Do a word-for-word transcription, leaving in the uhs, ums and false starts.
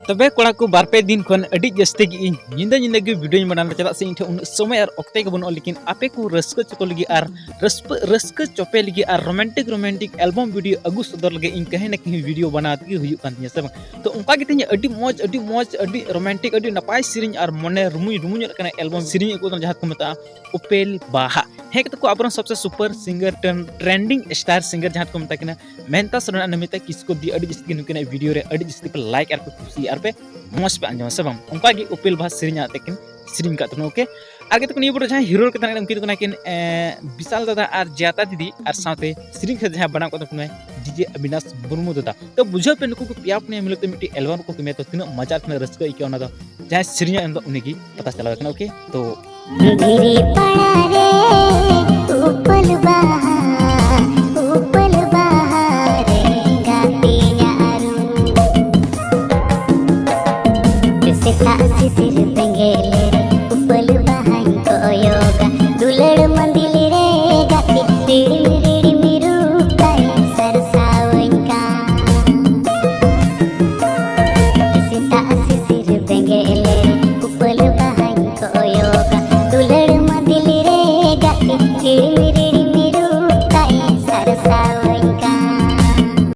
ᱛᱚᱵᱮ ᱠᱚᱲᱟ ᱠᱚ, ᱵᱟᱨ ᱯᱮ ᱫᱤᱱ ᱠᱷᱚᱱ ᱟᱹᱰᱤ ᱡᱟᱹᱥᱛᱤ ᱜᱮ ᱤᱧ ᱧᱤᱫᱟᱹ ᱧᱤᱫᱟᱹ ᱜᱮ ᱵᱷᱤᱰᱤᱭᱳᱧ ᱵᱮᱱᱟᱣ ᱮᱫᱟ, ᱪᱮᱫᱟᱜ ᱥᱮ ᱤᱧ ᱴᱷᱮᱱ ᱩᱱᱟᱹᱜ ᱥᱚᱢᱚᱭ ᱟᱨ ᱚᱠᱛᱮ ᱜᱮ ᱵᱟᱹᱱᱩᱜᱼᱟ᱾ ᱞᱮᱠᱤᱱ ᱟᱯᱮ ᱠᱚ ᱨᱟᱹᱥᱠᱟᱹ ᱦᱚᱪᱚ ᱠᱚ ᱞᱟᱹᱜᱤᱫ ᱟᱨ ᱨᱟᱹᱥᱠᱟᱹ ᱨᱟᱹᱥᱠᱟᱹ ᱪᱚᱯᱮ ᱞᱟᱹᱜᱤᱫ ᱟᱨ ᱨᱳᱢᱟᱱᱴᱤᱠ ᱨᱳᱢᱟᱱᱴᱤᱠ ᱮᱞᱵᱟᱢ ᱵᱷᱤᱰᱤᱭᱳ ᱟᱹᱜᱩ ᱥᱚᱫᱚᱨ ᱞᱟᱹᱜᱤᱫ ᱤᱧ ᱠᱟᱹᱦᱤ ᱱᱟ ᱠᱟᱹᱦᱤ ᱵᱷᱤᱰᱤᱭᱳ ᱵᱮᱱᱟᱣ ᱛᱮᱜᱮ ᱦᱩᱭᱩᱜ ᱠᱟᱱ ᱛᱤᱧᱟᱹ, ᱥᱮ ᱵᱟᱝ? ᱛᱚ ᱚᱱᱠᱟ ᱜᱮ ᱛᱮᱦᱮᱧ ᱟᱹᱰᱤ ᱢᱚᱡᱽ, ᱟᱹᱰᱤ ᱢᱚᱡᱽ, ᱟᱹᱰᱤ ᱱᱟᱯᱟᱭ ᱥᱮᱨᱮᱧ ᱟᱨ ᱢᱚᱱᱮ ᱨᱩᱢᱩᱭ ᱨᱩᱢᱩᱭ ᱧᱚᱜ ᱠᱟᱱᱟ ᱮᱞᱵᱟᱢ ᱥᱮᱨᱮᱧ ᱟᱹᱜᱩ ᱠᱟᱱᱟ, ᱡᱟᱦᱟᱸ ᱠᱚ ᱢᱮᱛᱟᱜᱼᱟ ᱩᱯᱮᱞ ᱵᱟᱦᱟ᱾ ᱦᱮᱸ ᱠᱟᱛᱮ ᱠᱚ ᱟᱵᱚᱨᱮᱱ ᱥᱚᱵᱥᱮ ᱥᱩᱯᱟᱨ ᱥᱤᱝᱜᱟᱨ, ᱴᱨᱮᱱᱰᱤᱝ ᱥᱴᱟᱨ ᱥᱤᱝᱜᱟᱨ ᱡᱟᱦᱟᱸ ᱠᱚ ᱢᱮᱛᱟ ᱠᱤᱱᱟ ᱢᱮᱱᱛᱟ ᱥᱚᱨᱮᱱ ᱟᱨ ᱱᱚᱢᱤᱛᱟ ᱠᱤᱥᱠᱩ ᱫᱤ ᱟᱹᱰᱤ ᱡᱟᱹᱥᱛᱤ ᱜᱮ ᱱᱩᱠᱤᱱᱟᱜ ᱵᱷᱤᱰᱤᱭᱳ ᱨᱮ ᱟᱹᱰᱤ ᱡᱟᱹᱥᱛᱤ ᱯᱮ ᱞᱟᱭᱤᱠ ᱟᱨ ᱯᱮ ᱠᱩᱥᱤ ᱟᱨ ᱯᱮ ᱢᱚᱡᱽ ᱯᱮ ᱟᱸᱡᱚᱢᱟ, ᱥᱮ ᱵᱟᱝ? ᱚᱱᱠᱟ ᱜᱮ ᱩᱯᱮᱞ ᱵᱟᱦᱟ ᱥᱮᱨᱮᱧ ᱟᱛᱮ ᱠᱤᱱ ᱥᱮᱨᱮᱧ ᱠᱟᱜ ᱛᱟᱵᱚᱱᱟ, ᱳᱠᱮ? ᱟᱨ ᱠᱟᱛᱮ ᱠᱚ ᱱᱤᱭᱟᱹ ᱵᱚᱴᱚ ᱡᱟᱦᱟᱸᱭ ᱦᱤᱨᱳ ᱠᱟᱛᱮ ᱩᱱᱠᱤᱱ ᱫᱚ ᱠᱟᱱᱟ ᱠᱤᱱ ᱮᱸ, ᱵᱤᱥᱟᱞ ᱫᱟᱫᱟ ᱟᱨ ᱡᱟᱛᱟ ᱫᱤᱫᱤ, ᱟᱨ ᱥᱟᱶᱛᱮ ᱥᱮᱨᱮᱧ ᱠᱟᱛᱮ ᱡᱟᱦᱟᱸᱭ ᱵᱟᱱᱟᱢ ᱠᱟᱛᱮ ᱠᱟᱱᱟᱭ ᱰᱤᱡᱮ ᱚᱵᱤᱱᱟᱥ ᱢᱩᱨᱢᱩ ᱫᱟᱫᱟ᱾ ᱛᱚ ᱵᱩᱡᱷᱟᱹᱣ ᱯᱮ, ᱱᱩᱠᱩ ᱠᱚ ᱯᱮᱭᱟ ᱯᱩᱱᱭᱟ ᱢᱤᱞᱟᱹᱣ ᱛᱮ ᱢᱤᱫᱴᱤᱡ ᱮᱞᱵᱟᱢ ᱠᱚ ᱠᱟᱹᱢᱤᱭᱟ, ᱛᱚ ᱛᱤᱱᱟᱹᱜ ᱢᱟᱡᱟ ᱟᱨ ᱛᱤᱱᱟᱹᱜ ᱨᱟᱹᱥᱠᱟᱹ ᱟᱹᱭᱠᱟᱹᱜᱼᱟ ᱚᱱᱟ ᱫᱚ ᱡᱟᱦᱟᱸᱭ ᱥᱮᱨᱮᱧᱟ ᱩᱱᱤ ᱫᱚ ᱩᱱᱤ ᱜᱮ ᱯᱟᱛᱟ ᱪᱟᱞᱟᱣ ᱠᱟᱱᱟ, ᱳᱠᱮ? ᱛᱚ ᱫᱷᱤᱨᱤ ᱯᱟᱲᱟ ᱨᱮ ᱩᱯᱟᱹᱞ ᱵᱟᱦᱟ, ᱩᱯᱟᱹᱞ ᱵᱟᱦᱟ ᱨᱮ ᱜᱟᱛᱮᱧᱟ ᱟᱹᱨᱩ᱾ ᱥᱮᱛᱟᱜ ᱥᱤᱥᱤᱨ ᱵᱮᱸᱜᱮᱞ